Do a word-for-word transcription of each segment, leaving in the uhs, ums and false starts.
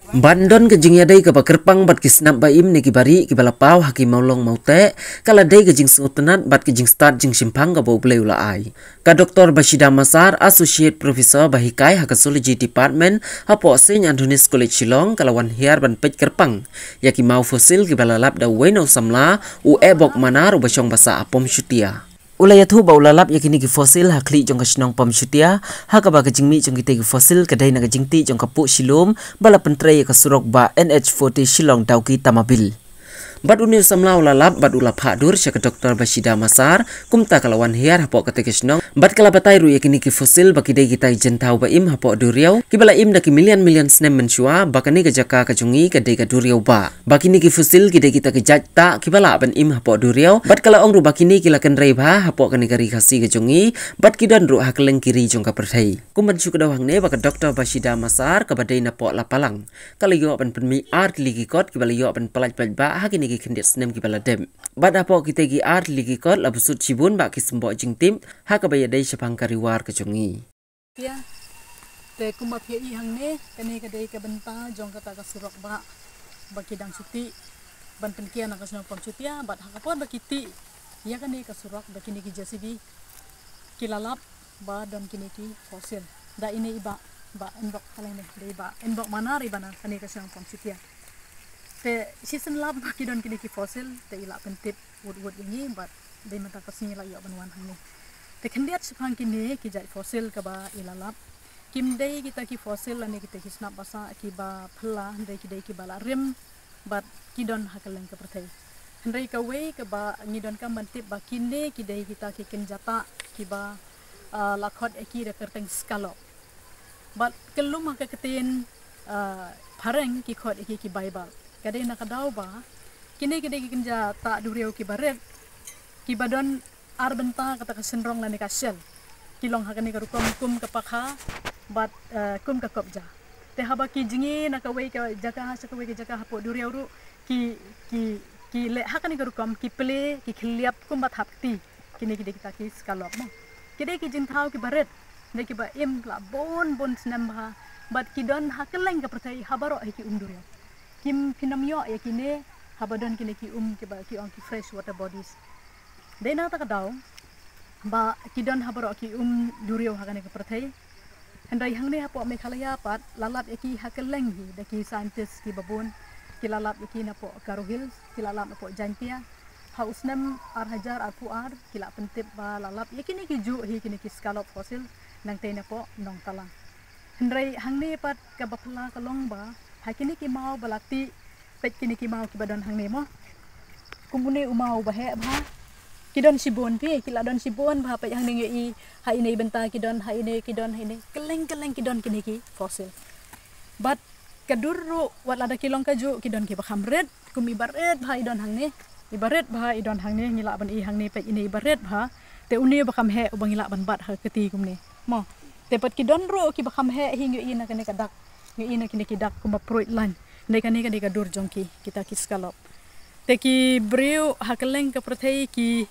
Ban don ka jingïadei kaba kyrpang bad ki snap ba im ne ki bari kiba la paw ha ki mawlong mawteh, ka la dei ka jingsngewtynnat bad ka jingstad jingshemphang kaba U Blei u la ai. Ka Doktor Bashida Masar, Associate Professor ba hikai ha ka Zoology Department hapoh Saint Anthony's College Shillong, ka la wan hiar ban peit kyrpang ïa ki maw fossil kiba la lap da uwei na u samla u Ebok Manar uba shong basa ha Pom Shutia. U la ïathuh ba u la lap ïa kine ki fossil ha khlieh jong ka shnong Pom Shutia, ha kaba ka jingmih jong kite ki fossil ka dei na ka jingtih jong ka puh shilum ba la pyntrei ïa ka surok bah N H forty Shillong Dawki Tamabil. Bad une u samla u la lap bad u la phah dur sha ka Doktor Bashida Masar, kumta ka la wan hiar hapoh kata ka shnong bad ka la batai ruh ïa kine ki fossil ba ki dei kita ki jingthaw ba im hapoh duriaw kiba la im da ki million million snem mynshuwa, ba kane ka jaka ka jong ngi ka dei ka duriaw bah. Ba kine ki fossil ki dei kita ki jait tah kiba lah ban im hapoh duriaw, bad ka la ong ruh ba kine ki la kynrei bha hapoh kane ka ri Khasi ka jong ngi, bad ki don ruh ha kylleng ki ri jong ka pyrthei. Kum ban shu kdew hangne ba ka Doktor Bashida Masar kaba dei na poh Lapalang, ka la ïoh ban pynmih ar tylli ki kot kiba la ïoh ban pyllait paidbah ha kine ki khyndiat snem kiba la dep. Bad hapoh kite ki ar tylli ki kot la bsut shibun bah ki symboh jingtip ha kaba ïadei shaphang ka riwar ka jong ngi. Te kumba phi ïohi hangne, kane ka dei ka bynta jong kata ka surok bah ba ki dang shu tih ban pynkiar na ka shnong Pom Shutia, bad ha ka por ba ki tih ïa kane ka surok da kine ki J C B, ki la lap ba don kine ki fossil. Da ine i bah, bah Enbok, haleng ne, da i bah Enbok Manar i bah na kane ka shnong Pom Shutia. Te shisien lap ba ki don kine ki fossil, te i la pyntip wut wut ïa ngi bad dei mynta ka sngi la ïoh ban wan hangne. Te khyndiat shaphang kine ki jait fossil kaba i la lap, kim dei kita ki fossil lane kita ki snap basa kiba phylla, hynrei ki dei kiba la rim bad ki don ha kylleng ka pyrthei. Hynrei kawei kaba ngi donkam ban tip ba kine ki dei kita ki kynja tah kiba, ah, la khot ïa ki da ka kyrteng scallop. Bad kyllum ha ka ktien, ah, phareng ki khot ïa ki ki bivalve. Ka dei na ka daw ba kine ki dei ki kynja tah duriaw kiba rit, kiba don ar bynta kata ka shynrong lane ka shell. Ki long ha kane ka rukom kum ka pakha bad, eh, kum ka kop ja. Te haba ki jngi na kawei ka jaka sha kawei ka jaka hapoh duriaw ruh, ki, ki, ki leh ha kane ka rukom, ki plie, ki khylliap kumba thap kti. Kine ki dei kita ki scallop mo. Ki dei ki jingthaw kiba rit, dei kiba im la bun bun snem bha, bad ki don ha kylleng ka pyrthei ha baroh hi ki um duriaw. Kim, phin ym ïoh ïa kine haba don kine ki um kiba ki ong ki fresh water bodies. Dei na kata ka daw ba ki don ha baroh ki um duriaw ha kane ka pyrthei. Hynrei hangne hapoh Meghalaya pat la lap ïa ki ha kylleng hi da ki scientist kiba bun. Ki la lap ïa ki napoh Garo Hills, ki la lap napoh Jaintia. Ha u snem ar hajar arphew ar ki la pyntip ba la lap ïa kine ki juh hi kine ki scallop fossil nangtei napoh Nongtala. Hynrei hangne pat kaba phylla ka long ba ha kine ki maw ba la tih, peit kine ki maw kiba don hangne mo. Kum une u maw ba heh bha. Ki don shibun phi, ki la don shibun bha, peit hangne ngi ïohi ha ine i bynta ki don, ha ine ki don, ha ine. Kylleng kylleng ki don kine ki fossil. Bad ka dur ruh wat lada ki long kajuh, ki don kiba kham rit. Kum i ba rit bha i don hangne. I ba rit bha i don hangne, ngi lah ban i hangne, peit ine i ba rit bha. Te une ba kham heh uba ngi lah ban bat ha ka kti kumne. Mo. Te pat ki don ruh kiba kham heh hi, ngi ïohi na kane ka dak. Ngi ïohi na kine ki dak kumba pruid lain. Dei kane ka dei ka dur jong ki, kita ki scallop. Te ki briew ha kylleng ka pyrthei ki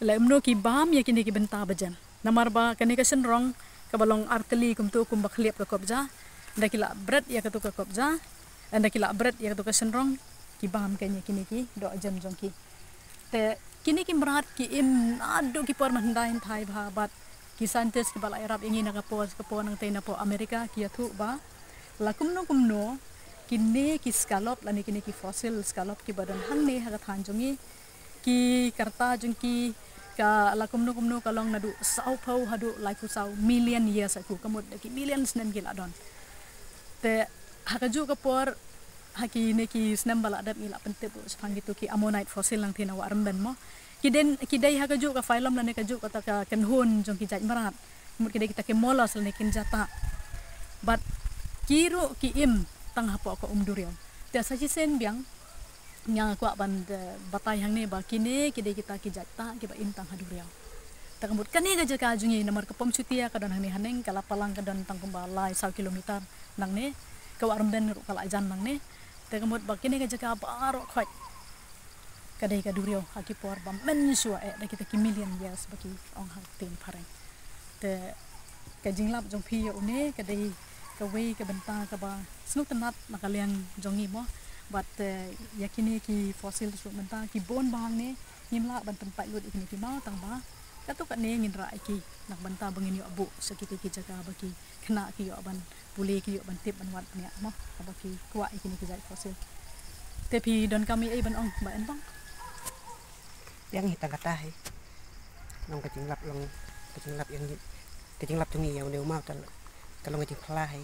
leh kumno, ki bam ïa kine ki bynta bajan. Namar ba kane ka shynrong kaba long artylli kumto kumba khylliap ka kop ja. Ynda ki la bret ïa kato ka kop ja, ynda ki la bret ïa kato ka shynrong, ki bam kane ïa kine ki dohjem jong ki. Te kine ki mrad ki im naduh ki por mynhyndai hynthai bha, bad ki scientist kiba la ïarap ïa ngi na ka por, ka por nangtei napoh America ki ïathuh ba la kumno kumno kine ki scallop lane kine ki fossil scallop kiba don hangne ha ka thaiñ jong ngi, ki karta jong ki ka la kumno kumno ka long naduh sawphew haduh laiphew saw million years ago, ka mut da ki million snem ki la don. Te ha kajuh ka por, ha kine ki snem ba la dep ngi la pyntip shaphang kito ki ammonite fossil nangtei na Wah Rymben mo. Ki dei, ki dei ha kajuh ka phylum lane kajuh kata ka kynhun jong ki jait mrad. Mut ki dei kita ki mollusk lane ki kynja tah. Bad ki ruh ki im tang hapoh ka um duriaw. Te sa shisien biang nga kwah ban, eh, batai hangne ba kine ki dei kita ki jait tah kiba im tang ha duriaw. Te ka mut kane ka jaka jong ngi, namar ka Pom Shutia ka don hangne haneng, ka Lapalang ka don tang kumba lai saw kilometer nangne, ka Wah Rymben ruh ka la jan nangne. Te ka mut ba kine ka jaka baroh khoit ka dei ka duriaw ha ki por ba mynshuwa eh, da kita ki million years ba ki ong ha ktien phareng. Te ka jinglap jong phi ïa une ka dei kawei ka bynta kaba Sngewtynnat na ka liang jong ngi mo. Bad, eh, ïa kine ki fossil ruh mynta ki bun bha hangne, ngim lah ban pynpait lut ïa kine ki maw, tang ba kato katne ngin rah ïa ki na ka bynta ba ngin ïoh buh sha kita ki jaka ba ki khynnah ki ïoh ban pule, ki ïoh ban tip ban wad bniah mo, haba ki kwah ïa kine ki jait fossil. Te phi donkam ei ei ban ong, Bah Enbong? Biang hi tang kata hi. Long ka jinglap, long ka jinglap ïa ngi, ka jinglap jong ngi ïa une u maw, ka long ka jingphla hi.